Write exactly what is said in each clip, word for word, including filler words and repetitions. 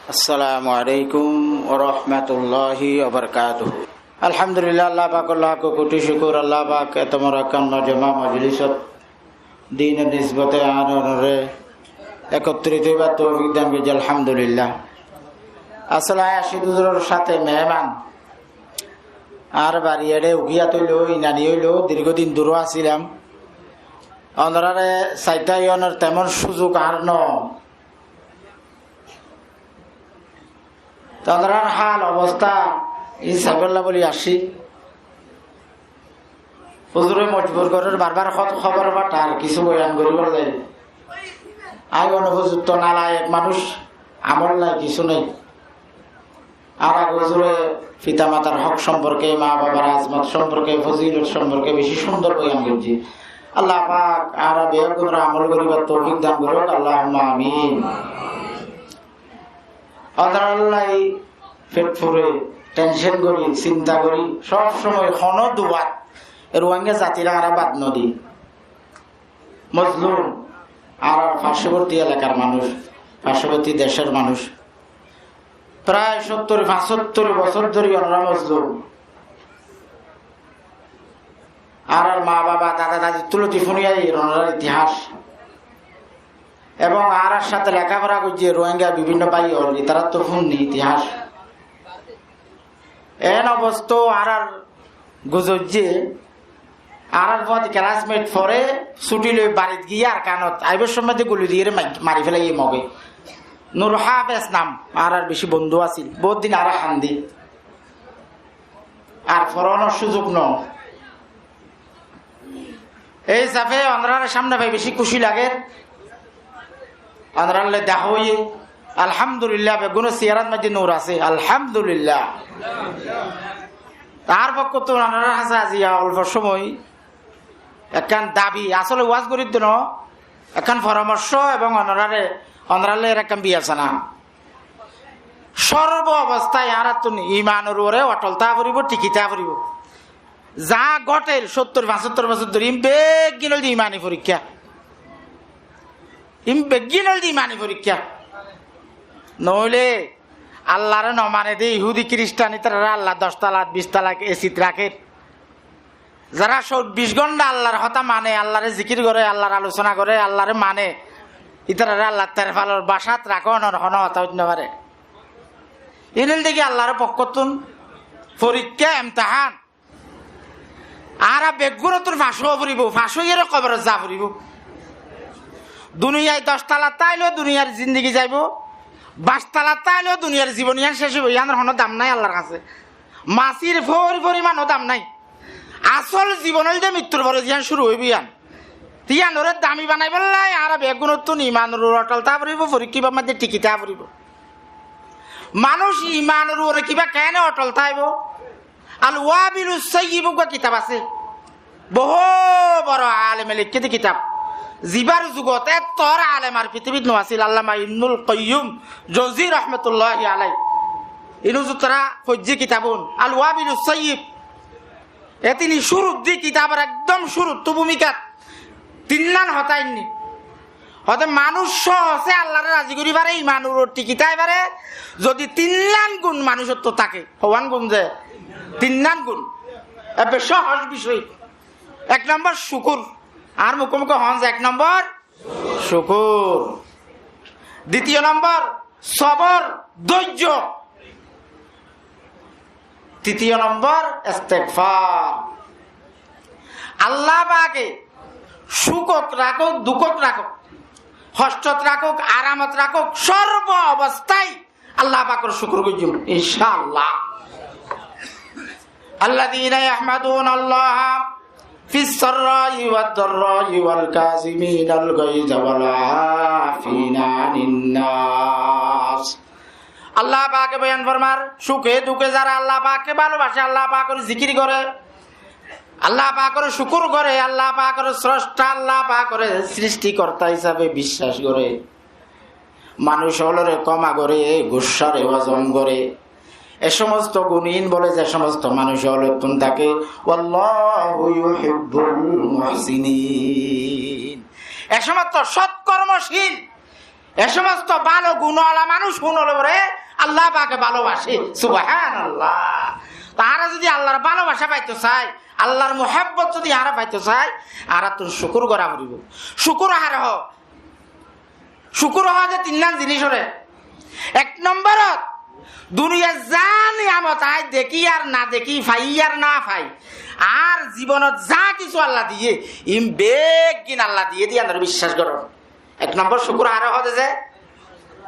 Assalamu alaikum wa rahmatullahi wa barakatuh. Alhamdulillah, Allah pakor lakó koti cukur, Allah pak eto boro ekkán mojma mojlisot dinor nisbote añára onore ekotrit óibar toufik dan goijjé, alhamdulillah. Asole añí Rashid huzuror sáte meheman, añár bari ere Ukiyat óilo, inani óilo, dirgho din duró asilam. Onorare saita iyonor temon suzuk añár no. Te onorar hál obosta in saibolla buli aiccí. Huzure mojbur gorer, barbar hot-, hóbor fatar, kissú boyan goribolla. Añí onufuzukto nalayek manúc, amol nai, kissú nai. Ar age huzure fita matar hók somporke, ma babar azmot somporke, fozilot somporke beci cúndor boyan goijjé. Allah pak añára beggúnore amol goribar toufik dan gorouk, Allahumma amin. Onorar lla fet fure, tension gori, sinta gori, sob somoi hono duat e Ruáingga zatir añára bad no di. Mozlum, añárar parcoborti elakar manúc, parcoborti decor manúc. Pray sottor, fañsottor bosór dóri onora mozlum. Añárar ma baba, dada dadi tuloti fúni aiyér onorar itihas. Ebong añárar sáte lekafora goijjé Ruáingga bibinno bái ol, itarattu fúnni itihas. En obosta añárar guzoijjé, añárar fuati classmate fore, suti loi barit giyé Arkanot, aibar somot de guli diyére ma-, mari felaiyé Moge. Nur Hafez nam, añárar beci bondú asil, bout din añára handi. Ar foronor suzuk no. Ei hísafe onorare samne fai beci kúci lager. Onorar loi deha óiye. Alhamdulillah, beggúnor siyarat maze nur asé. Alhamdulillah. Añár fokkóttu onorar hañsé aziya olfo somoi ekkán dabi, asole waz gorir de no, ekkán foramorco ebong onorare, onorar loi ekkán biyasana. Sorbo obostai añárattun imanor uore otol táa foribo, tiki táa foribo. Za gótel sottor, fañsottor bosór dóri, in beggín óilde imani forikká. In beggín óilde imani forikká. Noóile Allare no mane de Ihudi Kiristan, itarare Allah doc talat, bic talat, esit raker. Zara sóbbic gónta Allar hotá mane, Allare zikir gore, Allar alosona gore, Allare mane, itarare Allah terfalor bacát rakó, onor hono hotá óit no fare. Inil deki Allar fokkóttun forikká, emtahán. Añára beggúnottun fas ó foribó, fas óiyore koborot za foribó. Duniyai doc talat táileó duniyar zindigi zaibo, bac talat táileó duniyar zibon yián cec óibo, yiánor hono dam nái Allar hañsé. Masir fór forimanó dam nái. Asól zibon óilde mittur fore ziyán cúru óibo yían. Te yíanoré dami banaibálla añára beggúnottún imanor uore otol táa foribó, forikká íbar maze tiki táa foribó. Manúic imanor uore kibá keéne otol táibo? Al Wabilus Sayyib uggwá kitab asé. Bohú boro aleme leikké de kitab. Zibar zugot ettór alem ar fitibit no asíl, Allama Ibnul Qayyum Jauzi rahmatulláhi alai. Inú zuttara foijjé kitab un, Al Wabilus Sayyib. Etini cúrut di, kitabor ekdom cúruttu búmikat tinnán hotá ainní. Hoóde manúic sóhose Allare razi gorí fare, imanor uore tiki tái fare, zodi tinnán gun manúicottú táke. Howán gun ze? Tinnán gun. Ebbe sóhos bicói. Ek nombor cukur. Añár muke muke hoón ze ek nombor cukur. Ditiyo nombor sobor, dóijjo. Titiyo nombor, istigfar. Allah pake cúkot rakók, dukót rakók, hostot rakók, aramot rakók, sorbo obostái Allah pakor cúkur goijjum, incá Allah. الذين يحمدون الله في السراء والضراء والكاظمين الغيظ والعافين عن الناس. Allah pake boyan formar, cúke duke zara Allah pake bálobace, Allah pakor zikir gore, Allah pakor cúkur gore, Allah pakor srosta, Allah pakor srishtikorta hísabe biccác gore, manúic ólore kóma gore, guccáre hozom gore, e somosto gun in bole ze somosto manúic ólottún táke, والله يحب المحسنين. E somosto sótkormocíl, e somosto bálo gun ola manúic ún óle bore Allah pake bálobacé, subhánallah. Tará zodi Allahr bálobacá faito sai, Allahr muhábbot zodi añára faito sai, añárattún cúkur gorá foribó. Cúkur haré hoó? Cúkur hoó de tinnán zinícoré. Ek nombórot, duniyat za niyamot añí dekí ar no dekí, fai ar no fai, añár zibonot za kissú Allah diyé, iín beggín Allah diyé de yíanoré biccác gorón. Ek nombór cúkur haré hoó de ze,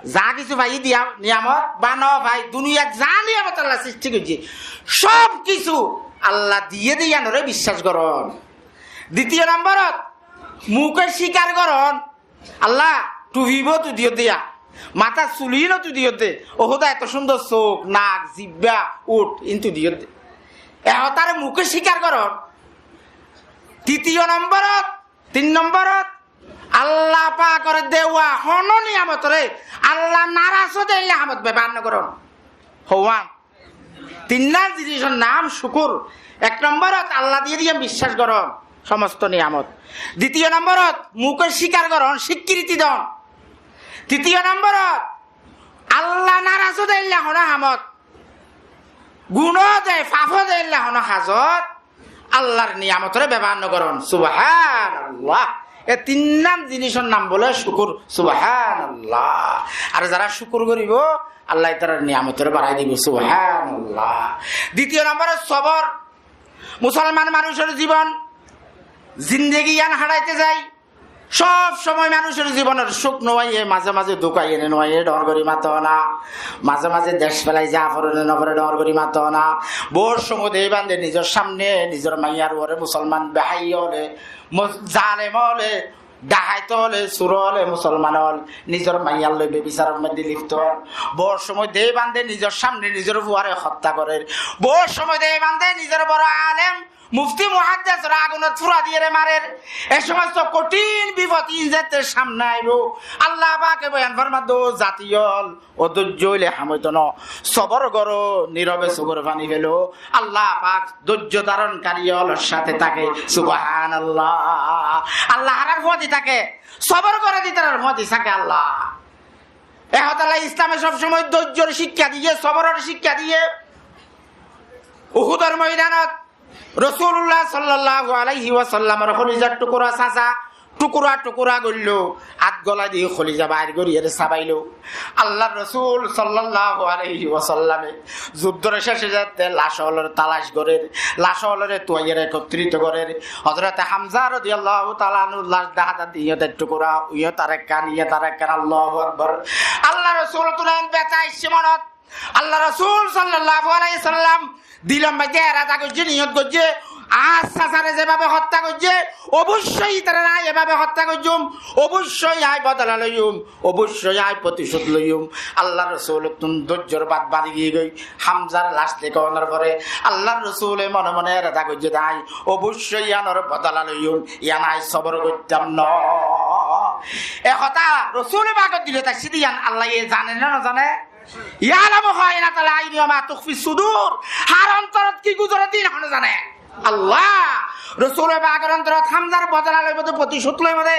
za kissú faiyí de niyamot ba no fai, duniyat za niyamot Allah sristi goijjé, sób kissú Allah diyé de yíanoré biccác gorón. Ditiyo nombórot, muké cíkar gorón, Allah, tufi bou tui diyós de yá, matát sul ín ó tui diyós de, ó Hóda eto cúndor suk, nak, zibba, uth, iín tui diyós de. E hotáre muké cíkar gorón. Titiyo nombórot, tin nombórot, Allah pakor dewá honó niyamotoré Allah naras ó de éilla hamot bebohár no gorón. Hoó, tinnán zinícor nam cúkur. Ek nombórot Allah diyé de yían biccác gorón, somosto niyamot. Ditiyo nombórot muké cíkar gorón, cíkkiriti don. Titiyo nombórot Allah naras ó de éilla honó hamot, guná de, faf ó de éilla honó hazot, Allahr niyamotoré bebohár no gorón. Subhánallah. E tinnán zinícor nam bóle cúkur. Subhánallah. Ar zará cúkur goribó, Allah ítarar niyamotoré barái dibó. Subhánallah. Ditiyo nombórot sobor. Musolman manúcor zibon, zindegi yían haçaité zai, sób somoi manúcor zibonot cúk no aiyé, mazé mazé duk aiyé né no aiyé, dhoóñr gorí mato na. Mazé mazé dec félai za fore né no fore, dhoóñr gorí mato na. Bout somoi de bande nizor samne nizor maiyar uore musolman beháiya óle, mus-, zalem óle, dhahait óle, sur óle, musolman óle nizor maiyar loi bebisaror modde lifto. Bout somoi de bande nizor samne nizor fuare hottá gorér. Bout somoi de bande nizor boro alem, mufti muhaddes or agunot fura diyére marer. E somosto kothín bifot ín zeté samne aibó, Allah pake boyan formadde, ó zati ól, ó dóijjo óile ham óito no. Sobor goró, nirobe sukor faní félo. Allah pak dóijjo dhoron kari ólor sáte táke. Subhánallah. Allah harár fúañti táke, sobor goré de ítarar fúañti táke Allah. E hotálla Islame sób somoi dóijjor cíkka diyé, soboror cíkka diyé. Uhudor moidanot Rosulullah sallallahu alaihi wasallamor holizar tukura sasa tukura tukura goilló, át golai di holiza bair goriyére sabailó. Allar Rosul sallallahu alaihi wasallame zuddor céce zette lac ólore talac gorér, lac ólore tuaiyére ekottrito gorér. Hozrote Hamza rodiyallahu taala anhur lac dahá de, iyót ek tukura, iyót arekkán, iyót arekkán, Allahu Akbar. Allar Rosul tún en beta aiccé monot, Allar Rosul sallallahu alaihi wasallam dilor maze erada goijjé, niyot goijjé, añár sasare zebabe hottá goijjé, oboicco itarare añí ebabe hottá goijjum, oboicco añí bodola loiyum, oboicco añí proticód loiyum. Allar Rosulottún dóijjor bad bari giyé goi. Hamzar lac dekonor fore Allar Rosule mone mone erada goijjé de, añí oboicco iyanor bodola loiyum, iyan añí sobor goittám no. E hotá Rosule Pakor dilot aiccé de iyan Allaye zane né no zane? Ya'lamu kha'inatal a'yuni wa ma tukhfis sudur. Har ontorot ki guzore de iín hone zane? Allah. Rosule Pakor ontorot Hamzar bodola loibo de, proticód loibo de.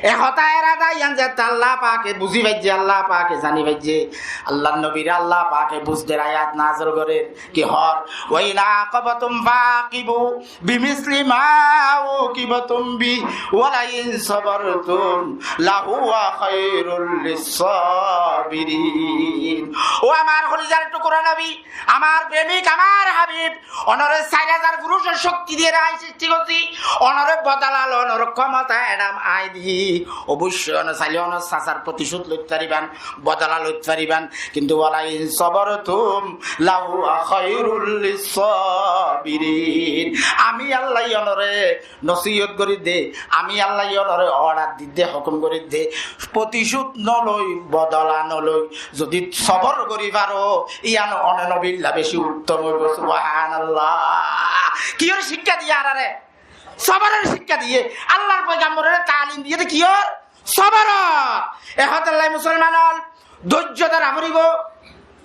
E hotá erada iyan zette Allah Pake buzi faijjé, Allah Pake zani faijjé. Allar nobire Allah Pake buzder ayat nazil gorer. Ki hoór? "Wa in aqabtum fa'aqibu bimisli ma uqibtum bih, wa la in sabartum lahuwa khairul lissabirin." Ó amár holizar tukura nobi, amár premik, amár habib, onore sair házar furucor cokti diyére añí sristi goijjí, onore bodola lonor kemota eçam añí di. Oboicco one saile onor sasar proticód loit faribán, bodola loit faribán, kintu "Wa la in sabartum lahuwa khairul lissabirin." Ami Allaye onore nosiyot gorí de, ami Allaye onore order di de, hókum gorí de, proticód no loi, bodola no loi, zodi sobor gorí faro, iyan one nobilla beci uttom óibo. Subhanallah. Kiyór cíkka diyé añárare? Soboror cíkka diyé. Allar foigambore talim diyé de kiyór? Soboror. E hotálla musolman ól, dóijjo dóra foribo.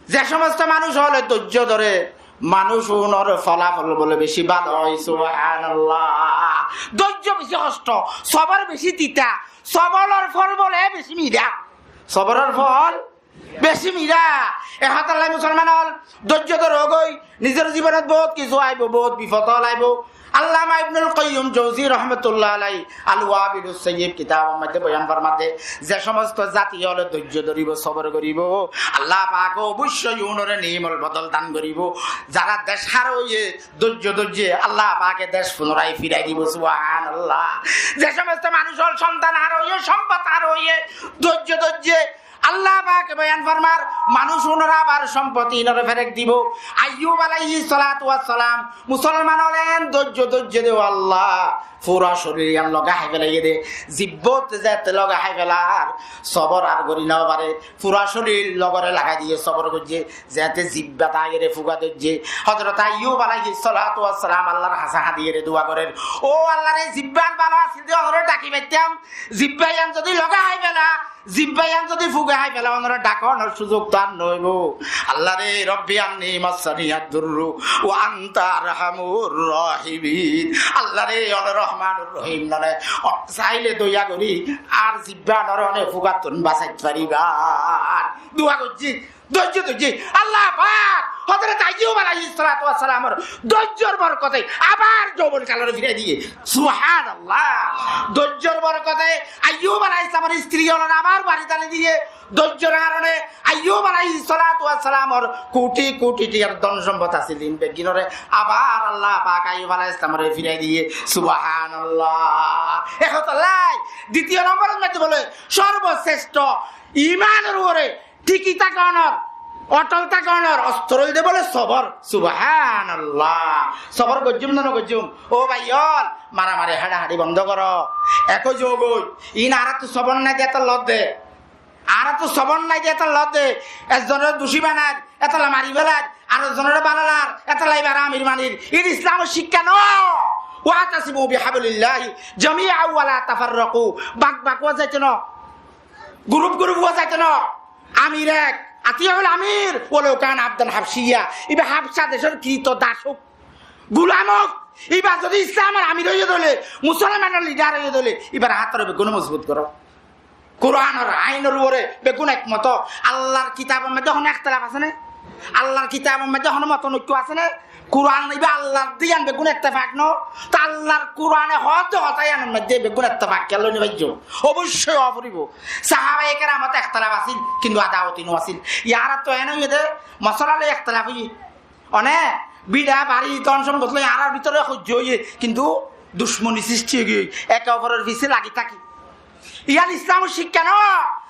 Ze somosto manúc óle dóijjo dóre, manúc unor folafol bole beci bála ói. Subhanallah. Dóijjo beci hosto, sobor beci tita, soboror fol bole beci midha. Soboror fol Beci mira. E hotálla musolman ól, dóijjo dóro goi, nizor zibonot bout kissú aibó, bout bifot ól aibó. Allama Ibnul Qayyum Jauzi rahmatullah alaihi Al Wabilus Sayyib kitabor maze boyan formadde, ze somosto zati ól dóijjo dóribo, sobor goribo, Allah pake oboicco unore nimol bodol dan goribo. Zara dec hara óiye, dóijjo dóijje Allah pake dec funorai firai dibo. Subhanallah. Ze somosto manúc ól sontan hara óiye, sompot hara óiye, dóijjo dóijje Allah pake boyan formar, manúc unore abar sompot inore ferek dibo. Ayyub alaihi salatu wassalam, musolman ólen dóijjo dóijje de, ó Allah, fura corir iyan loge hái felaiyé de, zibbot zette loge hái felar, sobor ar gori no fare, fura corir logore lagai diye, sobor goijje, zette zibba taiyere fuga dóijje. Hozrot Ayyub alaihi salatu wassalam Allar hañse hañdiyere dua gorer, ó Allah re, zibban bála asil de onore daki faittam, zibba iyan zodi loge hái fela, zibba iyan zodi fuga hái fela, onore dakonor suzuk to ar no óibo. Allah re, Rabbi anni massaniyad durru wa anta arhamur rahimin. Allah re, ó Rohmanur Rohim, none, ó, saile doya gori ar zibba onore one fugattún basait fariba. Dua goijje, dóijjo dóijje. Allah pak Hozrot Ayyub alaihi salatu wassalamor dóijjor borkote abar joubon kalore firai diye. Subhanallah. Dóijjor borkote Ayyub alaihissalamor istri ólore abar bari tani diye. Dóijjor harone Ayyub alaihi salatu wassalamor kuti kuti tiyar don sompot asil, in beggúnore abar Allah pak Ayyub alaihissalamore firai diye. Subhanallah. E hotálla ditiyo nombor maze bole, sorboshrestho imanor uore tiki tákonor, otol tákonor ostro óilde bole sobor. Subhanallah. Sobor goijjum na no goijjum? Ó bái ól, maramari haçahaçi bondo goro. Ekó zogoi, in añárattú sobor nai de, etalla de. Añárattú sobor nai de, etalla de. Ekzonore duci banar, etalla mari felar, ar ekzonore bála lar, etalla ibare amir manir. In Islamor cíkka no. Wa'tasimu bihablillahi jami'an wa la tafarraqu. Bak bak ówa zaito no. Gurup gurup ówa zaito no. Amir ek, ati'ul amir, walaw kana abdan habshiyya. Iba Habsha decor krito das ók, gulam ók, iba zodi Islamor amir óiye de óile, musolmanor lidar óiye de óile, ibar átore beggúne mozbut goro. Kuranor ainor uore beggún ekmot. Allar kitabor maze hono ektelaf asé né? Allar kitabor maze hono motonoikko asé né? Kuran iba Allar de, iyan beggún ettefak no? To Allar Kurane hoó de hotá iyanor maze beggún ettefak, kiyólla no faijjo? Oboicco ówa foribo. Sahabaye keramot ektelaf asil, kintu adawoti no asil. Iyar to ene óiye de, mosola loi ektelaf óiye. One bidha bari don sompot loi añárar bútore hoijja óiye, kintu ducmoni sristi ói giyói, eke oporor fise lagi táki. Iyan Islamor cíkka no.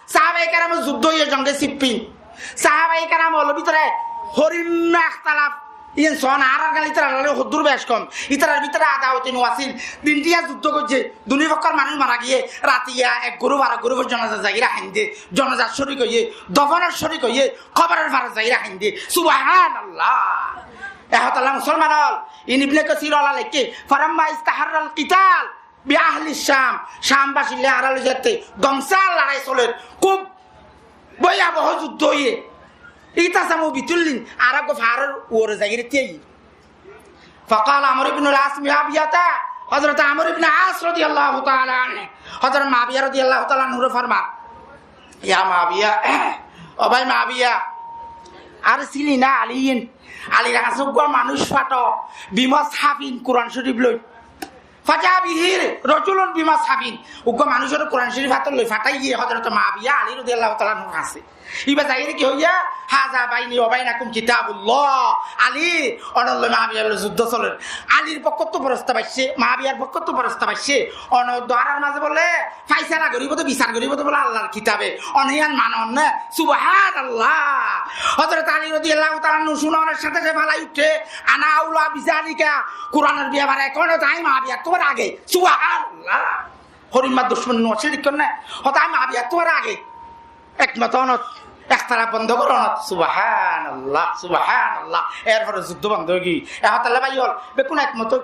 Sahabaye keramor zuddó óiye jonge Siffin. Sahabaye keramor bútore horimma ektelaf. Iyan son, añárar gán itarar loi hoddúr bec kom. Itarar bútore adawoti no asil. Din diya zuddó goijje. Duni fokkor manúc mara giye. Ratiya ek gurup ar ek gurupor jonaza zaiyóre hainde. Jonazar corik óiye. Dofonor corik óiye. Koboror fare zaiyóre hainde. Subhanallah. E hotálla musolman ól, in Ibne Kasir ola lekke, falamma istaharral qital bi ahli Sham, Shambacir loi añárar loi zette dongsa lorai soler, kub boyaboho zuddó óiye. I'tasamu bitullin, añára uggwá faáror uore zaiyóre tíaiye. Faqala Amr ibnul As bi Muawiyata, Hozrot Amr ibne As rodiyallahu taala anhu, Hozrot Muawiya rodiyallahu taala anhure formar, ya Muawiya, ó bái Muawiya, arsil ila Aliyin, Alir hañse uggwá manúc fatho, bi mushafin, Kuran Corif loi. Faja bihi rajulun bi mushafin. Uggwá manúc ore Kuran Corif átot loi fataiye Hozrot Muawiya Ali rodiyallahu taala anhur hañse. Iba zaiyóre ki hoiye, haza baini wa bainakum kitabullah. Ali, onor loi Muawiyar loi zuddó soler. Alir fokkóttu forostab aicce, Muawiyar fokkóttu forostab aicce. Onor duarar maze bole faisala goribo de, bisar goribo de bole Allar kitabe. One iyan manon né? Subhanallah. Hozrot Ali rodiyallahu taala anhu cúnar sáte sáte falai uçé, ana aula bizalika, Kuranor biyapare ekmot, añí Muawiyattú age. Subhanallah. Horimma ducmon no asil, thík né? Hotá añí Muawiyattú age. Ekmot onot, ektelaf bondo goro onot. Subhanallah, subhanallah. Erfore zuddó bondo ói giyói. E hotálla bái ól, beggún ekmot ói.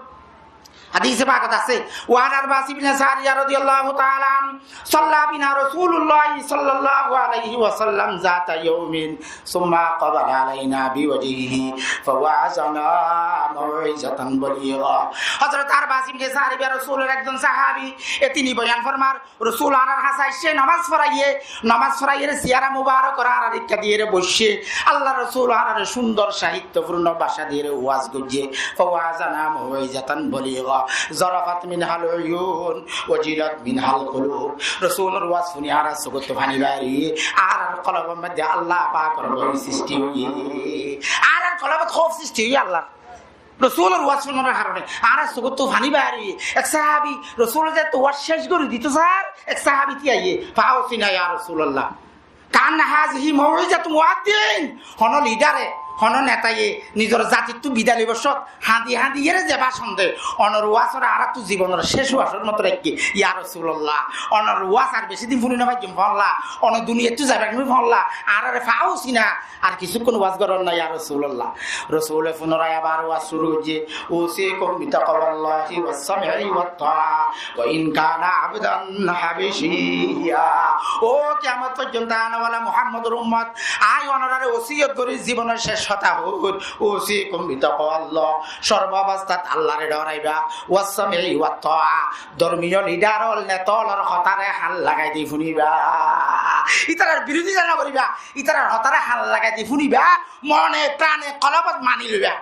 Hadise pakot asé, وعن عرباض بن سارية رضي الله تعالى عنه، صلى بنا رسول الله صلى الله عليه وسلم ذات يوم، ثم أقبل علينا بوجهه فوعظنا موعظة بليغة. Hozrot Arbas ibne Sariya Rosulor ekzon sahabi, e tini boyan formar, Rosul añárar hañsé aiccé, nomaz foraiyé, nomaz foraiyére siyara mubarok ore añárar ikká diyére boiccé. Allar Rosul añárare cúndor sahitto furno bacá diyére waz goijjé. فوعظنا موعظة بليغة ذرفت منها العيون وجلت منها القلوب. Rosulor waz funi añárar sukóttu fani bair óiye, añárar kolbor modde Allah pakor boi sisti óiye, añárar kolbot hóuf sisti óiye Allar Rosulor waz fúnor harone añárar sukóttu fani bair óiye. Ek sahabi Rosul zettu waz céc gorí dito sar, ek sahabi tíaiye, فأوصنا يا رسول الله. كأن هذه موعظة مودع. Hono lidare, hono netaye nizor zatittú bidai loibar cót hañdi hañdi iyére ze bacon de, onor wazore añárattú zibonor céc wazor moto raikké, ya Rosulullah. Onor waz ar beci din fúni no faijjum fónlla, onor duniyaittú zaibar nú fónlla, añárare فأوصنا, ar kissúkkun waz goron na, ya Rosulullah. Rosule funorai abar waz cúru goijjé, أوصيكم بتقوى الله والسمع والطاعة وإن كان عبدا حبشيا. Ó kiyamot foijjonto ana wala Muhammador ummot, añí onoráre wosiyot gorí zibonor céc hotá hoóir, أوصيكم بتقوى الله, sorbo obostát Allare dhoraibá, والسمع والطاعة, dormiyo lidar ól, neta ólor hotáre han lagai di fúniba. Ítarar birodita no goríba, ítarar hotáre han lagai di fúniba, mone prane kolbot mani loiba.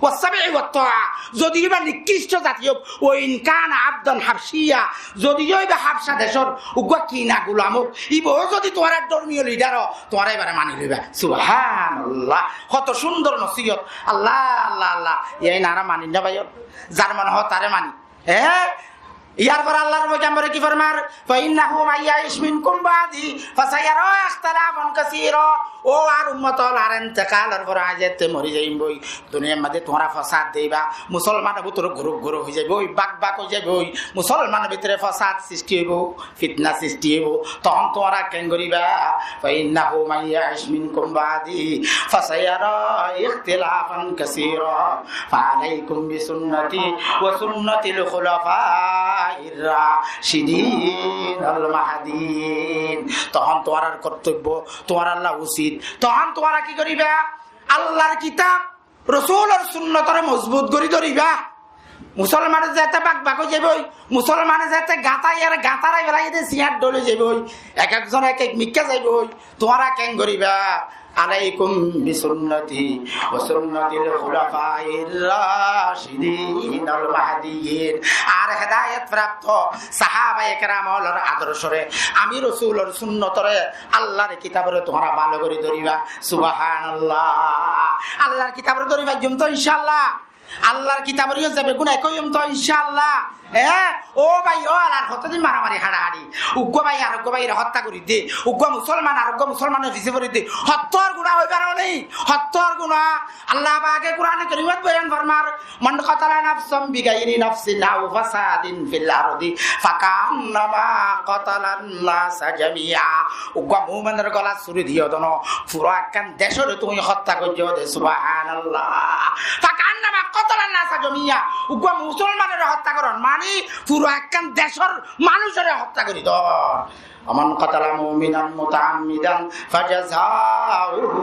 والسمع والطاعة, zodi íba nikkísto zati ók, وإن كان عبدا حبشيا, zodi íba Habca decór uggúa kina gulam ók, íba ó zodi tuáñrar dormiyo lidar ó, tuáñra íbare mani loiba. Subhanallah, hoto cúndor nosiyot. Allah, Allah, Allah, iín añára mani no bái ól, zar mone hoó tare mani. Hé? Yar fore Allar foigambore ki formar? فإنه من يعش منكم بعدي فسيرى اختلافا كثيرا. Ó añár ummot ól, añár entekalor fore añí zette mori zaiyum goi, duniyar maze tuáñra fosad deiba, musolmanor bútore gurup gurup ói zaiboi, bak bak ói zaiboi, musolmanor bútore fosad sisti óibo, fitna sisti óibo. Tohón tuáñra keén goríba? فإنه من يعش منكم بعدي فسيرى اختلافا كثيرا فعليكم بسنتي وسنة الخلفاء الراشدين المهديين. Tohón tuáñrar kortoibbo, tuáñralla usit, tohón tuáñra ki goríba? Allar kitab, Rosulor sunnotore mozbut gorí dóriba. Musolmane zete bak bak ói zaiboi, musolmane zete gañtái ar gañtái félai de siñár dhól ói zaiboi, ek ekzon ek ek mikká zaiboi, tuáñra keén goríba? عليكم بسنتي وسنة الخلفاء الراشدين المهديين. Ar hedayot prapto sahabaye keram ólor adorcore, ami Rosulor sunnotore, Allar kitabore tuáñra bála gorí dóriba. Subhanallah. Allar kitabore dóri faijjum to, incállah? Allar kitabor yó zebe guna ek óiyum to, incállah? Hé? Ó bái, ó alar hotá de maramari, haçahaçi. Uggúa bái areggúa báire hottá gorí de, uggúa musolman areggúa musolmanor fisé fori de. Hottór guna óibar né, hottór guna. Allah pake Kurane Korimot boyan formar, من قتل نفسا بغير نفس أو فساد في الأرض فكأنما قتل الناس جميعا. Uggúa muminor gola suri diyó de no, fura ekkán decóre tuñí hottá goijjó de, subhanallah. فكأنما قتل الناس جميعا. Uggúa musolmanore hottá goron mani fura ekkán decór manúcore hottá gorí dór. ومن قتل مؤمنا متعمدا فجزاؤه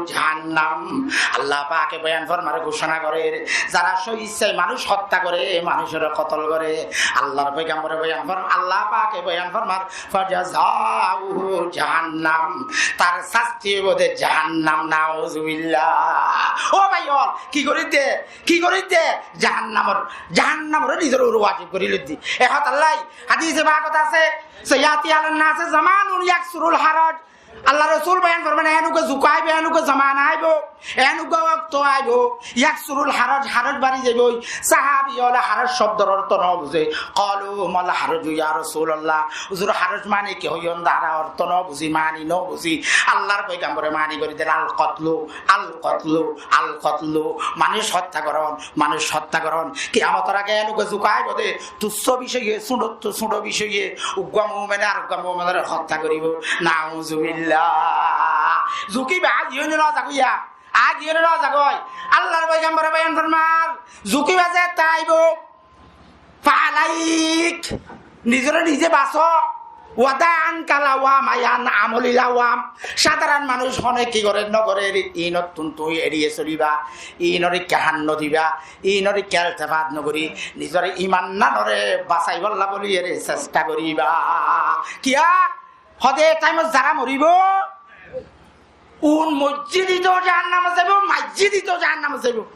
جهنم. Allah pake boyan formar, gúcona gorer, zara só issai manúc hottá gore, manúcore kotol gore, Allar foigambore boyan formar, Allah pake boyan formar, فجزاؤه جهنم. Tar sasti óibo de jahannam, nauzubillah. Ó bái ól, ki gorí de? Ki gorí de? Jahannamor, jahannamore nizor uore wajib gorí loi de. E hotalla hadise pakot asé, سيأتي على الناس زمان يكثر الهرج. Allar Rosul boyan formar, eén uggúa zuka aibo, eén uggúa zomana aibo, eén uggúa okto aibo, يكثر الهرج, haroj bari zaiboi. Sahabi ókkole haroj cobdor orto no buzé. قالوا ما الهرج يا رسول الله؟ Huzur, haroj mani ki hoiyón de, añára orto no buzí, mani no buzí. Allar foigambore mani gorí dile, القتل، القتل، القتل. Manúc hottá goron, manúc hottá goron. Kiyamotor age eén uggúa zuka aibo de, tussó bicoye, suñçottu suñço bicoye, uggúa mumine areggúa muminore hottá goribo. Nauzubillah. Zukiba, aijja óine no zagói, aijja óine no zagói. Allar foigambore boyan formar, zukiba zette aibo, Fa'alaik, nizore nize baso. Wada ankal awam, ayan amolil awam. Sadaron manúc hone ki gorer no gorer, inottun tui eriye soliba, inore kehán no diba, inore keltefat no gori, nizor iman nanore basaibolla boli ere sesta goriba. Kiya? Hode taimot zara moribo, un mojjidi to jahannamot zaibo, majjidi to jahannamot zaibo.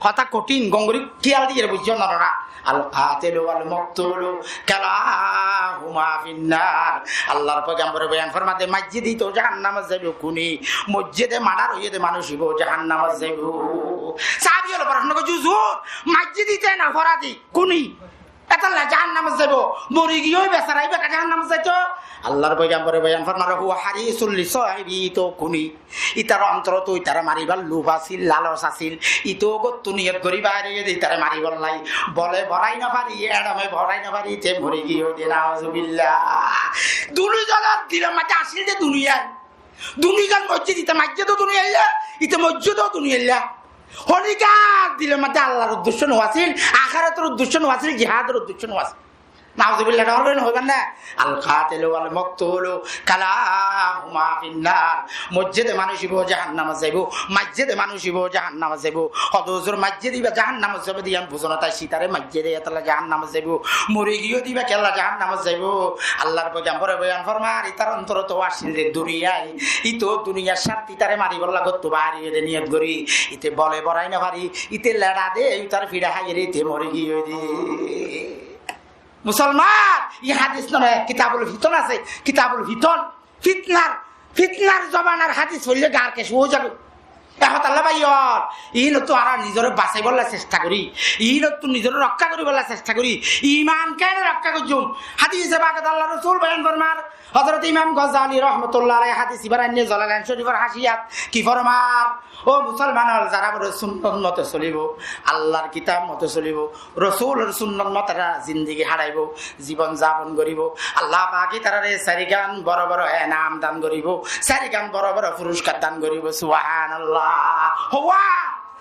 Hotá kothín, gom gori kiyal diyore bujjo norora. Al qatilu wal maqtulu kilahuma finnar. Allar poigambore boyan formade, majjidi to jahannamot zaibo kuni, mojjide madar oiyede manúc ibo jahannamot zaibo. Sahabi ókkole boron goijje, huzur, majjidi te na foradi kuni. Etolla jahannamot zaibo, mori giyoi besara, ibá jahannamot zaito. Allar poigambore boyan formade, huwa harisun li sahibihi, ito kuni. Itar ontorot itar maribar lub asil, lalos asil. Ito gottú niyot gori bair oiyede itar maribolla. Bole borai no fari, edome borai no fari, ite mori giyoi de, nauzubillah. Duni zonor dilor maze asil de duniyai. Duni zon mojje, ite majje do duniyalla, ite mojje do duniyalla. Honikar dilor maze Allar uddecco no asil, ahérator uddecco no asil, jihador uddecco no asil. Nauzubillah, dór gori no hoiban na. Al qatilu wal maqtulu kilahuma finnar. Mojjede manúc ibo jahannamot zaibo, majjede manúc ibo jahannamot zaibo. Hode huzur, majjede iba jahannamot zaibo de yián buzonot aiccí, tare majjede etolla jahannamot zaibo. Mori giyoi de iba kiyólla jahannamot zaibo. Allar poigambore boyan formar, itar ontorot asil de duniyai. Ito duniyar sarti tare maribolla gottú bair oiyede niyot gori. Ite bole borai no fari, ite leda de, itar fida háiyere ite mori giyoi de. Musolman, e hadis none, Kitabul Fiton asé, Kitabul Fiton, fitnar, fitnar zomanar hadis foille gar kec ói zaibo. E hotalla bái ókkol, inottú añára nizore basaibolla sesta gori, inottú nizore rokká goribolla sesta gori, iman kene rokká goijjum. Hadise pakot Allar Rosul boyan formar, Hozrot Imam Gozali rahmatullah alaih hadis ibar ainne Zalalain Corifor haciyat ki formar? Ó musolman ókkol, zara bore sunnot mote solibo, Allar kitab mote solibo, Rosulor sunnot mote zindigi haraibo, zibon zabon goribo, Allah pake tarare sarigan boro boro enam dan goribo, sarigan boro boro furuskar dan goribo. Subhanallah. Howa!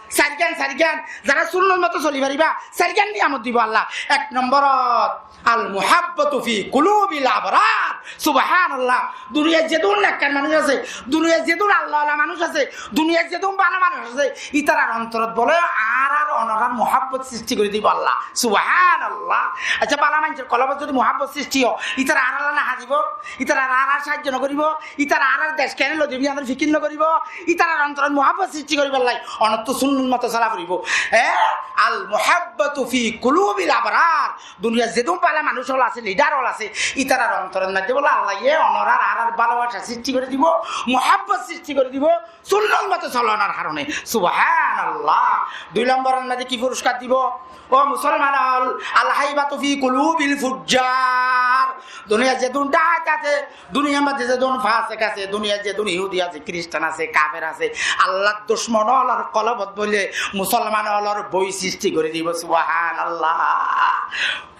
Sarigan, sarigan, zara sunnot mote soli fariba, sarigan niyamot dibo Allah. Ek nomborot, al muhabbatu fi kulubil abrar. Subhanallah. Duniyat zedún nekkar manúc asé, duniyat zedún Allah ola manúc asé, duniyat zedún bála manúc asé, itarar ontorot bole añárar onorar muhabbot sristi gori dibo Allah. Subhanallah. Acca, bála manúcor kolbot zodi muhabbot sristi ó, itara añáralla no hadibo, itara añárar saijjo no goribo, itara añárar dec kene loi dibo, añárar fikir no goribo, itarar ontorot muhabbot sristi goribolla onottú sunnot mote sola foribo. E, al muhabbatu fi kulubil abrar. Duniyat zedún bála manúc ókkol asé, lidar ókkol asé, itarar ontorot maze bole Allaye onorar añárar bálabaca sristi gori dibo, muhabbot sristi gori dibo, sunnot mote solonor harone. Subhanallah. Dui nomboror maze ki furuskar dibo? Ó musolman ókkol, al haibatu fi kulubil fujjar. Duniyat zedún dahait asé, duniyar maze zedún fasek asé, duniyat zedún yahudi asé, kristan asé, kafer asé, Allar ducmon ókkolor kolbot bole musolman ókkolor boi sristi gori dibo. Subhanallah.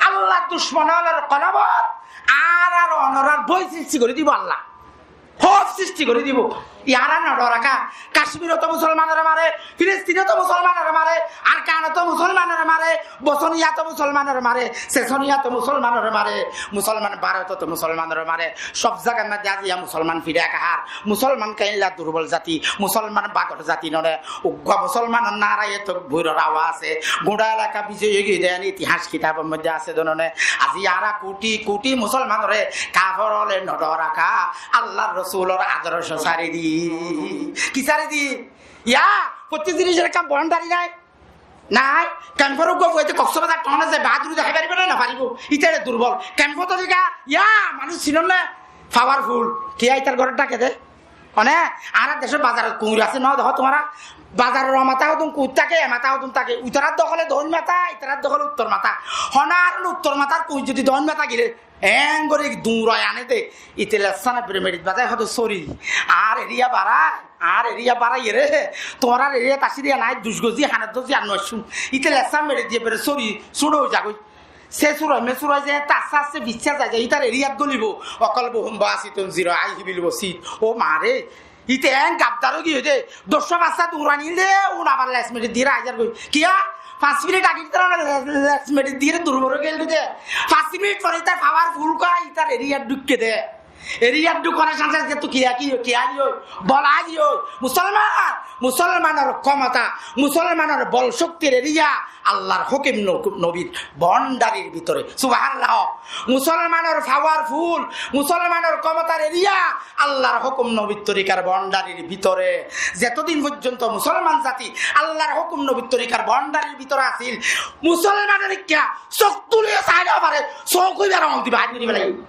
Allar ducmon ókkolor kolbot añárar onorar boi sristi gori dibo Allah. Hóf sristi gori dibo. Iyára no dóraká. Kacmirot musolmanore mare, Filistinot musolmanore mare, Arkanot musolmanore mare, Bosniyat musolmanore mare, Sesoniyat musolmanore mare, musolman Bárotot musolmanore mare, sob zagar maze aijja musolman fida kahár, musolman keilla durbol zati, musolman bagor zati none, uggwá musolmanor naraye tokbiror awaz asé, gura elaka bizoy ói giyé de, itihas kitabor maze asé de none, aijja añára kuti kuti musolmanore kafer ókkole no dóraká, Allar Rosulor adorco sari di. Ki sari di? Iyá, fottí zinisor ekkán boundary nai? Nai. Kemfor uggwá fuaye Koksbazar town zai baduru dahái faribo né? No faribo. Ítare durbol. Kemfot zaiga, iyá, manúc sinor né? Powerful. Kiyá itar gór dháke de? Mane, añárar decót bazarot kuñir asé no, dehó tuáñra. Bazaror o mata hodún kuñir táke, e mata hodún táke. Itarar dokole doin mata, itarar dokole uttor mata. Hone ar uttor matar kuñir zodi doin mata gile, eén gorí duñrai ané de, ite lessán bere meçit bazai hoó de, sóri, añár eriya barai, añár eriya barai ere, tuáñrar eriyat así de nai, duc gozi, hanat gozi ar no aiccúm. Ite lessán meçit diye bere sóri, súñço ói zagói. Sé súñçai, mé súñçai ze, tar sásse, fissá zai zai, itar eriyat gólibo, wa kalbuhum basitun zira'aihi bil wasit. Ó mare, ite eén gabdar ói giyé de, doccúa fañssúa duñrai nil de, un abar les meçit diyére aizar goi. Kiyá? Fañs minit age ítara lesmeti diyére durbol ói giyé de. Fañs minit fore ítara powerful ói ítara eriyat dhukké de. Eriyat dhukké de, sánte sánte to kiya ki, kiya ki ói, bola ki ói. Musolman, musolmanor kemota, musolmanor bol coktir eriya Allar hókum no-, nobir boundarir bútore. Subhanallah. Musolmanor powerful, musolmanor kemotar eriya Allar hókum nobir torikar boundarir bútore. Zetodin foijjonto musolman zati Allar hókum nobir torikar boundarir bútore asíl, musolmanor ekka sók tuliyo sai no fare, sók óibar amol di baáir gori félaibo.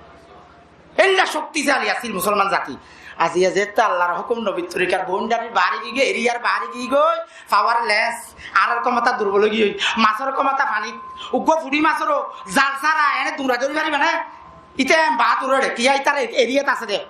Éilla coktisali asíl musolman zati. Aijja zeéttu Allar hókum nobir torikar boundarir baáre giyói, eriyar baáre giyói, powerless, añárar kemota durbol ói giyói, masor kemota fanit, uggúa furi masor zal sára ene dura dóri faribá né? Íte em baádur óre, kiya ítar eriyat asé de.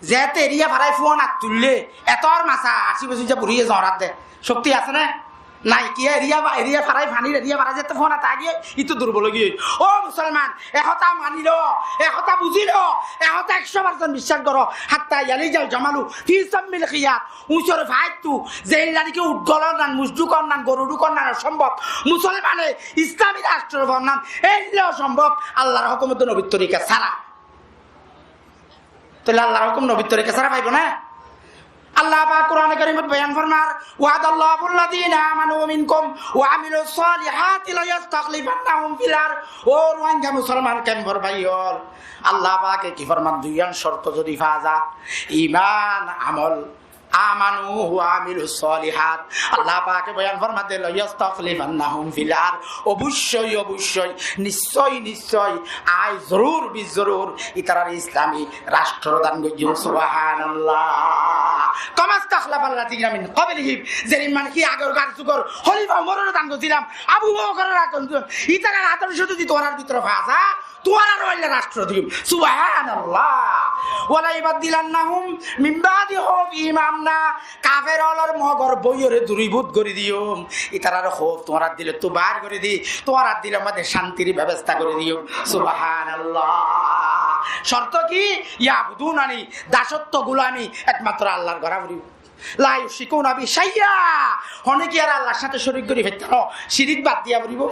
Zeéttu eriya farai fuan át tuille, etor masa ací bosóijja buri zoñrat de. Cokti asé né? Nai, kiya eriya ba-, eriya farai, fanir eriya farai zeéttu fuan át aigiyói, íttu durbol ói giyói. Ó musolman, e hotá mani lo, e hotá buzi lo, e hotá ekcó percent biccác goro. Hatta yalijal jamalu fi sammil khiyat. Uñcor faittu, zeilla niki ut golor nan, muc dhukor nan, goru dhukor nan osombob. Musolmane Islami rastro banan, eilla osombob. Allar hókum ottu nobir torika sára. Tóile Allar hókum nobir torika sára faibo né? Allah pak Kurane Karimot boyan formar, "Wa'adallahu alladhina amanu minkum wa amilus salihati la yastakhlifannahum fil ard." Ó Ruáingga musolman kempor bái ókkol, Allah pake ki formar? Duiyan corto zodi fa za, iman, amol, amanu wa amilus salihat. Allah pake boyan formar de, "La yastakhlifannahum fil ard." Oboicói, oboicói, niccói, niccói, añí zorur, bizorur, ítarare Islami rastro dan goijjum. Subhanallah. Kama stakhlafal lazina min qablihim. Zerimman ki agor gar zugor holifa Umorore dan goijjilam, Abu Bokorore dan goijjilam. Ítarar adorco zodi tuáñrar bútore fa za, tuáñraró ailla rastro diyum. Subhanallah. Wala yubaddilannahum min ba'di khawfihim amna. Kafer ókkolor mogor bóiyoré duribud gorí diyum. Ítarar hóuf tuáñrar dilottu baár gorí di, tuáñrar dilor maze cántir bebosta gorí diyum. Subhanallah. Corto ki? Ya'budunani, dasotto gulami, ekmatro Allar gora foribo. La yushrikuna bi shay'a. Hone ki ar Allar sáñte corik gorí faitto no, cirik bad diya foribo.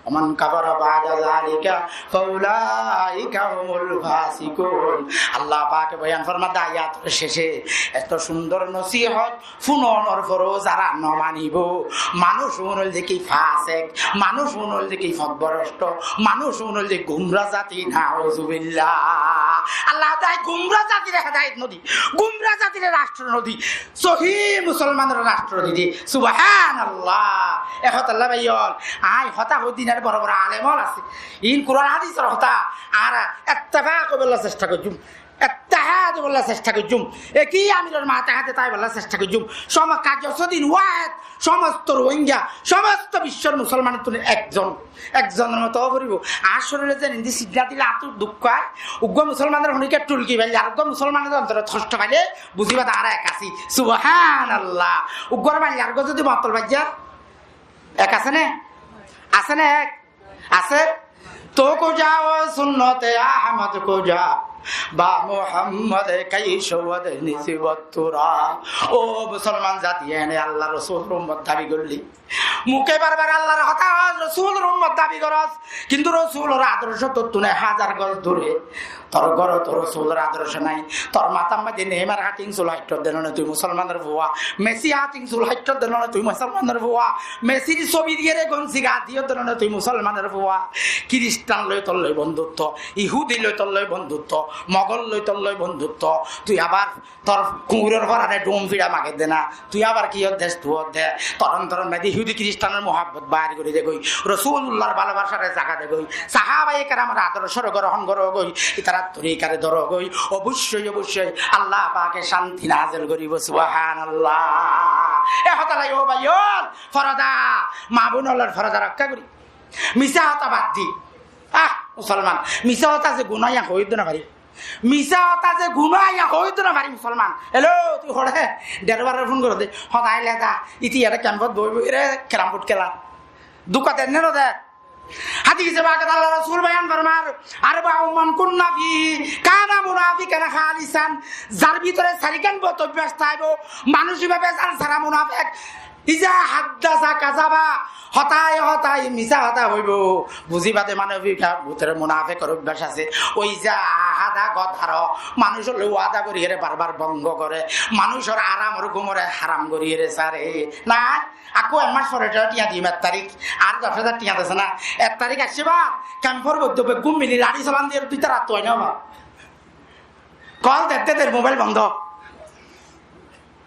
Wa man kafara ba'da zalika fa ulaika humul fasiqun. Allah pake boyan formar de ayatore cece, eto cundor nosihot funonor foró zara no manibo, manúc un óilde ki fasek, manúc un óilde ki fotborosto, manúc un óilde gumra zati, nauzubillah. Allah taala gumra zatire hedayot no di, gumra zatire rastro no di, sohi musolmanore rastro di di. Subhanallah. E hotálla bái ókkol, añí hotá hoóir de, añárar boro boro alem ókkol asé, in Kuran hadisor hotá, añára ettefak óibolla cesta goijjum. Ittehad óibolla cesta goijjum. Eki amiror matahate táibolla cesta goijjum. Somo-, kajosodin wahed, somosto Rohingya, somosto biccor musolmanottún ekzon, ekzonor moto ówa foribo. Añár córile zeén indi sidda dile añáttu duk fai, uggúa musolmanor honikka thulki faile, ar uggúa musolmanor ontorot hosto faile, buziba de añára ek así. Subhanallah. Uggúar faile ar uggúa zodi motol faijja, ek asé né? Asé né ek? Asé? تو کجا و سنت احمد کجا، با محمد کیشور نسبت تو را۔ Ó musolman zati, ene Allar Rosulor ummot dabi goillí. Muke bar bar Allar hotá hoós, Rosulor ummot dabi gorós, kintu Rosulor adorco tottún ek házar goj dure. Tor górot Rosulor adorco nai. Tor matár maze Neymar hatting sul haittór de none tui musolmanor fua. Messi hatting sul haittór de none tui musolmanor fua. Messir sobi diyére gonsi ga diyór de none tui musolmanor fua. Kiristan loi tor loi bondutto, Ihudi loi tor loi bondutto, Mogol loi tor loi bondutto. Tui abar tor kuñuror forane dhum fira mager de na. Tui abar ki hoódde, tui hoódde, tor ontoror maze Ihudi Kiristanor muhabbot bair gori de goi, Rosulullar balobasare zaga de goi, sahabaye keramor adorcore grohon goro goi, itarar torikare doro goi, oboicoi, oboicoi Allah pake canti nazel goribo, subhanallah. E hotá loi, ó bái ókkol, forda, ma boin ókkolor forda rokká gori. Misá hotá bad di. Ah, musolman, misá hotá ze guná, yián hoói de no fari. Misá hotá ze guná, yián hoói de no fari musolman. Hello, tui hoçé? Dherbaror fon goró de. Hotá aile da, iti ere kempot boi boi ere carrom board kéla. Dúka der né no der? Hadise paket Allar Rosul boyan formar, أربع من كن فيه كان منافقا خالصا. Zar bútore sairgán bot obbas táibo, manúic íbabe zar sára munafek, Iza haddasa kazaba, hotáye hotáye misá hotá hoibó. Buzíba de mane bútore munafekor obbác asé. Wa iza ahada godara, manúcor loi wada goríyore barbar bongo goré. Manúcor aramor gúmore haram goríyore sáre. Na, akó ek mac fore tiañ diyum, ek tarík. Ar doc házar tiañ dese na. Ek tarík aiccé ba, kemfor moidde beggún mili laçí solan diyore dui tarar tuaino ba. Kol dedde der mobail bondo.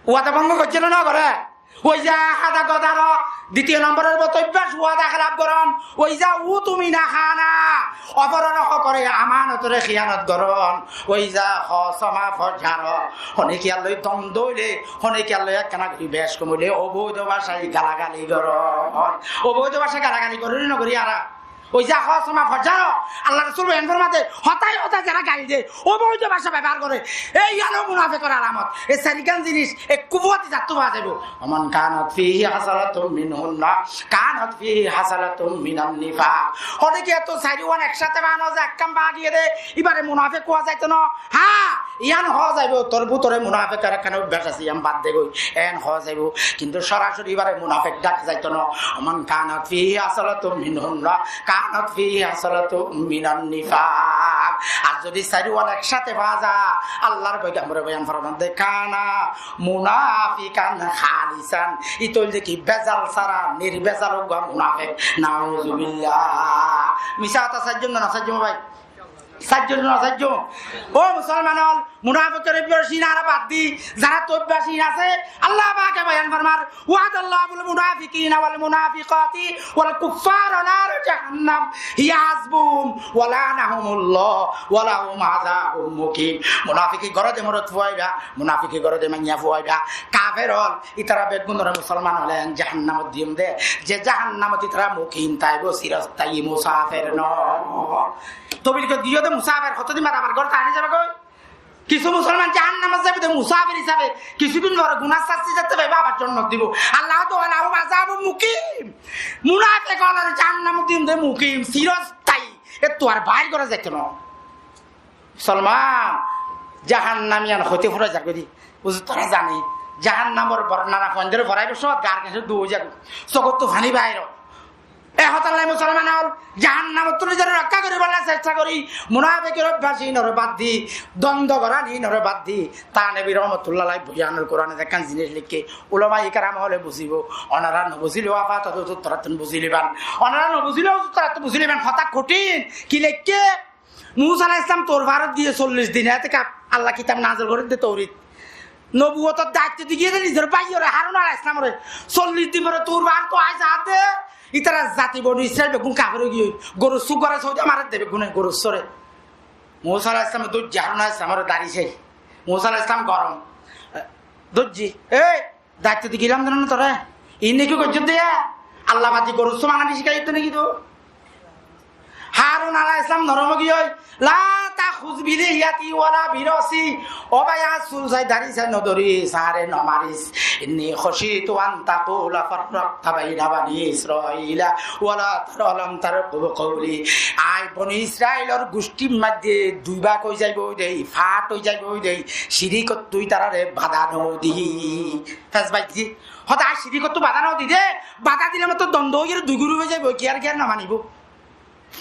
Wada bongo goijjé né no goré? Wa iza ahada godara, ditiyo nomboror bot obbác wada hélaf goron. Wa iza utumina hana, oforor hókore amanotore hiyanot goron. Wa iza hosoma fojara, honekiyar loi dondó óile, honekiyar loi ekkena gorí bec kom óile oboido bacai galagali goron. Oboido bacai galagali gorí né no gorí añára? Wa iza hosoma fajjara, Allar Rosul boyan formade, hotáye hotáye zará gail de, oboido bacá bebohár goré, e iyán ó munafekor alamot. E sairgán zinis ekku fuwati zattú fa zaibo. Wa man kanat fihi haslatun minhunna, kanat fihi haslatun minan nifaq. Honé ki etó sairgán eksáte fa no za, ekkán fa giyé de, ibare munafek kuwa zaito no. Há, iyán hoó zaibo, tor bútore munafekor ekkán obbác asé, iyán bad de goi, en hoó zaibo. Kintu sorasori ibare munafek daka zaito no. Wa man kanat fihi haslatun minhunna, kanat fihi haslatun minan nifaq. Ar zodi sairgán eksáte fa za, Allar foigambore boyan formade, kana munafikan halisan. Ito óilde ki bezal sára, nirbezal uggwá munafek. Nauzubillah. Misá hotá saijjum na no saijjum bái? Saijjum na no saijjum? Ó musolman ol, munafekor obbác ín añára bad di, zaráttu obbác ín asé, Allah pake boyan formar, wa'adallahul munafikina wal munafikati wal kuffara nara jahannam, hiya hasbuhum, wa la'anahumullah, wa lahum azabun muqim. Munafiki gór de morot fua óiba, munafiki gór de maiya fua óiba, kafer ol, ítara beggúnore musolman ókkole jahannamot diyum de, ze jahannamot ítara mukim táibo, sirostáyi musafer no. Tobigot giyó de musafer, hotodin bad abar gór táki zaibo goi. Kissú musolman jahannamot zaibo de musafer hísabe, kissú din fore gunar sasti zatte faibo, abar jonnot dibo. Allah hoó de, wa lahum azabun mukim. Munafek ólore jahannamot diyum de mukim, sirostáyi, ettú ar bair gora zaito no. Musolman, jahannam iyan hoite fura zar goi de. Huzur, tora zane, jahannamor bornona fuaindóre foraibo sómot gar gesi dui zar goi, sokóttu faní bair ó. E hotálla musolman ol, jahannamottú nizore rokká goríbolla cesta gorí, munafekor obbác ínore bad di, dondo gorán ínore bad di. Tanebí rahmatullah alaih boyanor Kurane ekkán zinis lekké, ulamaye keram ókkole buzibo, onora no buzile afatot torattún buzi loiban, onora no buzile torattún buzi loiban, hotá kothin, ki lekké? Musa alaihis salam Tur faárot giyé sollic din etekaf, Allah kitab nazil gorí de Tourit. Nobuwotor daitto di giyé de nizor báiyore Harun alaihis salamore sollic din fore Tur faárottu ai zaáde, ítara zati Boni Israil beggún kafer ói giyói, gorur suk gore sóida marer de beggúne gorur sóre. Musa alaihis salame dóijje Harun alaihis salamore dari sai. Musa alaihis salam gorom. Dóijje, ei, daitto di gilam de no tore. Inne ki goijjós de? Allah bad di gorur suk mangani cíkaiyós de né ki to? Harun alaihis salam norom ói giyói, la takhuz bi lihiyati wala bi rasi. Ó bái, añár sul sai, dari sai no dóris, añáre no maris. Inni khashitu an taqula farraqta baina bani Israila wala tar-, walam tarqub qawli. Añí Boni Israilor gucthír maze dui bák ói zaiboi de, fát ói zaiboi de, cirikottu ítarare bada no di. Fes baijje. Hotá, añí cirikottu bada no di de, bada dile mottor dondo ói giyóre dui guruf ói zaiboi, kiyar kiyar no manibo.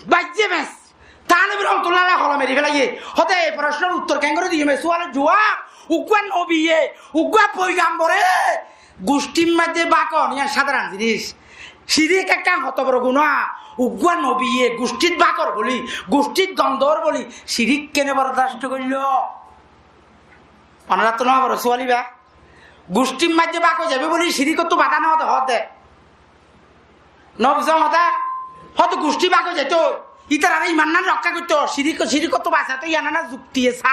Baijje fes. Tanebí rahmatullah alaih holom eri félaiye. Hotá, e foroshnar uttor keéngori diyum, e sualor juab, uggwá nobiye, uggwá foigambore gucthír maze bák on, iyan sádaron zinis. Cirik ekkán hoto boro guná, uggwá nobiye gucthít bák or bóli, gucthít dondo or bóli, cirik kene bordasto goilló? Onorattú no boro sual íba. Gucthír maze bák ói zaibo bóli cirikottu bada no de, hoó de. No buzó hotá? Hoó de gucthí bák ói zaito, ítarare iman nan rokká goitto, cirik, cirikottu basaito, iyan ana zuktiye sa.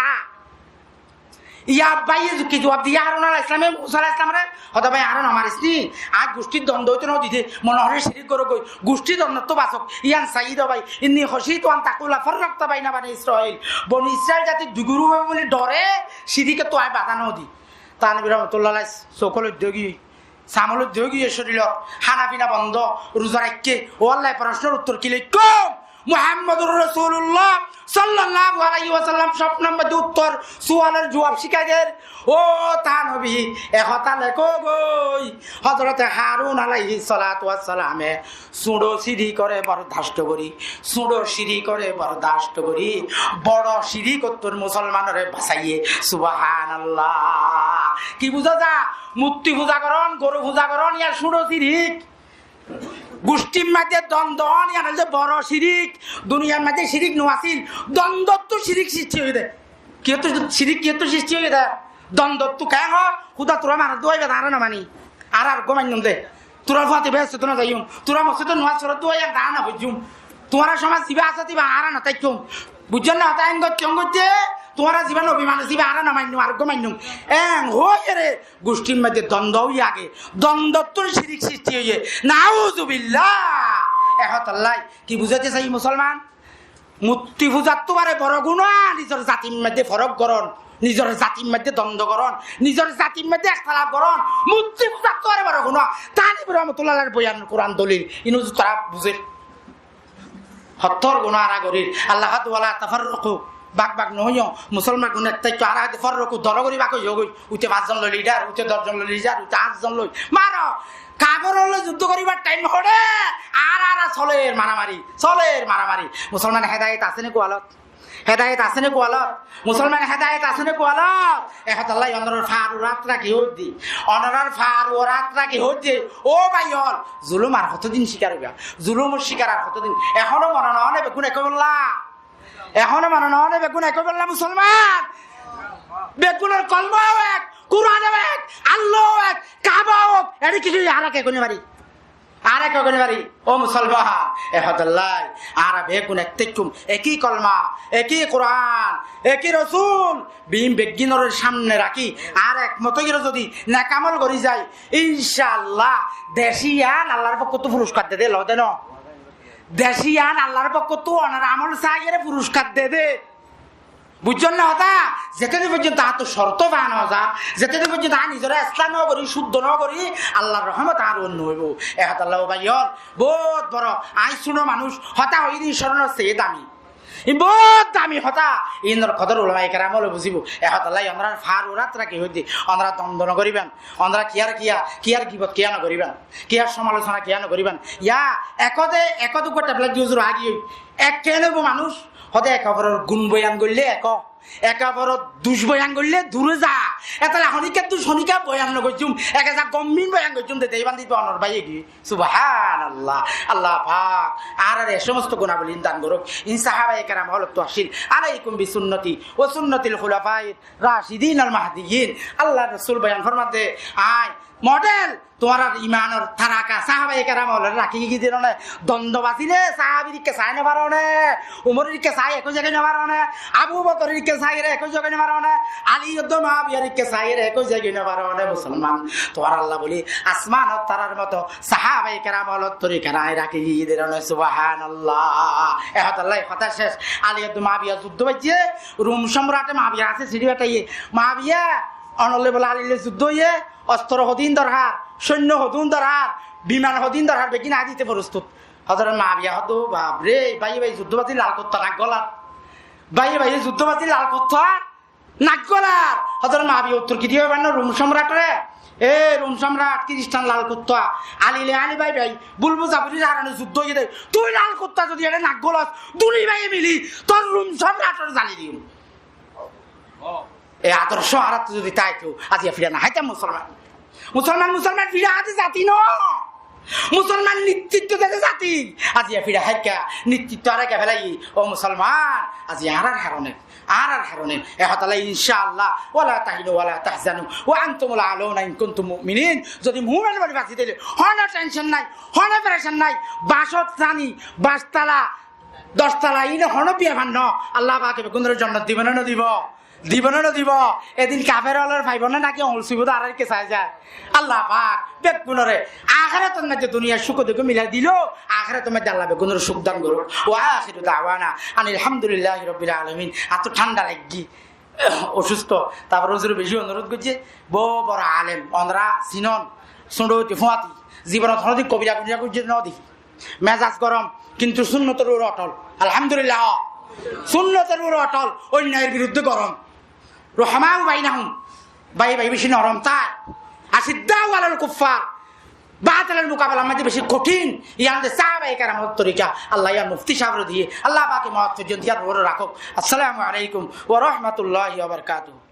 Iya báiye zukti juab diye Harun alaihis salame Musa alaihis salamore, hoó de bái, añáre no maris ni, añí gucthír dondo óito no di de, mone hoó cirik goró goi, gucthí dondottu basok, iyan saiyí de bái, inni khashitu an taqula farraqta baina bani Israil, Boni Israil zati dui guruf óibo bóli dore, cirikottu añí bada no di. Tanebí rahmatullah alaih sókol ói dógi, samol ói dógi, e córilor hána fina bondo, ruza raikké, ó Allah, e foroshnar uttor ki lekkom? Muhammadur Rasulullah sallallahu alaihi wasallam sópnor modde uttor, sualor juab cíkai der. Ó ta nobi, e hotá lekó goi. Hozorote Harun alaihi salatu wassalame suñço cirik ore bordasto gori, suñço cirik ore bordasto gori, boro cirik ottu musolmanore basaiye. Subhanallah. Ki buza za? Murti fuza goron, goru fuza goron, yar suñço cirik. Guctir modde dondon, yar modde boro cirik. Duniyar modde cirik no asil, dondottu cirik sristi óiye de. Kiyottu cirik, kiyottu sristi óiye de? Dondottu. Ken ho? Huda tura mare de, añára no mani. Añára ar gó mainnum de. Tura fuati behestot no zaiyum. Tura mosjidot nomaz forer de, añára no foijjum. Tuáñra somaj ziba asó diba, añára no táikkun. Buijjón né hotá? Engotte engotte tuáñra ziba nobi mane ziba, añára no mainnum, ar gó mainnum. Eng hoiyere guctir modde dondo óiye age. Dondottú cirik sristi óiye. Nauzubillah. E hotállai ki buzaite sai musolman? Murti fuzattú bare boro guná nizor zatir modde forók goron, nizor zatir modde dondo goron, nizor zatir modde ektalaf goron, murti fuzattú bare boro guná. Tanwi rahmatullah alaihir boyan, Kuran dolil, inu tora buzer. Hottór guná añára gorir. Allah hoó de, "Wala tafarraqu." Bak bak no óiyo, musolman gun ek táikko, añára hoó de farraqu, dol gori bak óiyo goi. Uite fañs zon loi lidar, uite doc zon loi lidar, uite añc zon loi. Maro! Kaferor loi juddó goribar thaim hoçé, ar añára soler maramari, soler maramari. Musolman hedayet asé né kualot? Hedayet asé né kualot? Musolman hedayet asé né kualot? E hotállai onorar far uore át raki hoóidde, onorar far uore át raki hoóidde, ó bái ol, zulumor hotodin cikar óiba? Zulumor cikar ar hotodin? Ehóno mone no ó né beggún ek óibolla? Ehóno mone no ó né beggún ek óibolla musolman? Beggúnor kolmao ek, Kuranó ek, Allahó ek, Kaabao ek, eçé ki añára ek ói no fari? Añára ek ói no fari? Ó musolman, e hotállai añára beggún ek táikkun, ekí kolma, ekí Kuran, ekí Rosul, beggúnore samne raki añára ek mot óiyore zodi nek amol gori zai, incaallah, dec iyan Allar fokkóttu furuskar de de, lo de no? Dec iyan Allar fokkóttu onor amol saiyore furuskar de de. Buijjón né hotá? Zetodin foijjonto añáttu corto fa no za, zetodin foijjonto añí nizore eslah no gori, cúddo no gori, Allar rohomot añár uore no óibo. E hotálla ó bái ol, bout boro, añí cúno manúc, hotá hoiyí de coron or seye dami. Iín bout dami hotá, iínor kodor ulamaye keram ókkole buzibo. E hotálla onorar far uore át raki hoóidde, onora dondo no goriban, onora kiyar kiya, kiyar gibot kiya no goriban, kiyar somalosona kiya no goriban. Ya, ekó de, ekó de uggwá teblet di huzur agi ói. Ek keén óibo manúc? Hoó de ek oforor gun boyan goille ek, ek oforor duc boyan goille dure za. Ettolla honikka duc honikka boyan no goijjum, ek eza gommin boyan goijjum de, de iban de onor bái egi. Subhanallah. Allah pak añárare e somosto gunabolin dan gorouk. Iín sahabaye keram ókkolottú accíl. Alaikum bi sunnati wa sunnatil khulafair rashidin al mahdiyyin. Allar Rosul boyan formadde, añí model tuáñrar imanor taraka, sahabaye keram ókkolore raki giyé de no né? Dondo bazile sahabir ikká sai no faro né? Umoror ikká sai ekó zagói no faro né? Abu Bokoror ikká saiyore ekó zagói no faro né? Ali oddo Muawiyar ikká saiyore ekó zagói no faro né? Musolman, tuáñralla buli asmanor tarar moto sahabaye keram ókkolor torika añí raki giyé de no né? Subhanallah. E hotálla hotá cec. Ali oddo Muawiya juddó baijje, Rum somrate Muawiya asé siçi fetaiye. Muawiya, onolla buli Alilla juddó óiye, ostro hodún dorhar, soinno hodún dorhar, biman hodún dorhar, beggín añí dite forostut. Hozorot Muawiya hoó de, baf re, báiye báiye juddó bazir lal kuttá nak golar. Báiye báiye juddó bazir lal kuttá nak golar. Hozorot Muawiya uttor ki diye hoibar no Rum somratore? E Rum somrat, kiristan lal kuttá, Alilla Ali bái bái, bul buzaburir harone juddó óiye de. Tui lal kuttá zodi ere nak golos, duni báiye mili tor Rum somratore zali diyum. E adorco añárattú zodi táito, aijja fira no háitam musolman. Musolman, musolman fira há de zati no. Musolman nittitto de de zati. Aijja fira háikka, nittitto añára háikka félaiyi. Ó musolman, aijja añárar harone, añárar harone. E hotálla incaallah, wala tahinu wala tahzanu wa antumul a'launa in kuntum mu'minin. Zodi mumin boni basi táile, hono tension nai, hono perecan nai. Bacot rani, bac tala, doc tala, iín hono biyafar no. Allah pake beggúnore jonnot dibo né no dibo? Dibo né no dibo? Edin kafer ókkolore faibo né naki? Oñgul suibo de añárar ikká sai zai. Allah pak beggúnore ahérator maze duniyar cúk duk milai dilo, ahérator maze Allah beggúnore cúk dan gorouk. Wa akhiru da'wana anil hamdulillahi rabbil alamin. Añáttu thánda laggi, osusto. Tarfore huzure beci onurodh goijje, bou boro alem, onora sinon, suñço óite fuañti, zibonot honodin kobira gunira goijje no deki. Mezaj gorom, kintu sunnotor uore otol. Alhamdulillah. Sunnotor uore otol, onyayor biruddhe gorom. Ruhamáu bainahum, bái bái beci norom tar. Ashiddáu alal kuffar, batilor mukabelar maze beci kothín. Yián de sahabaye keramor torika. Allah yián mufti sábore diye. Allah pake mot foijjonto yián uore rakók. Assalamu alaikum wa rahmatullahi wa barakatuhu.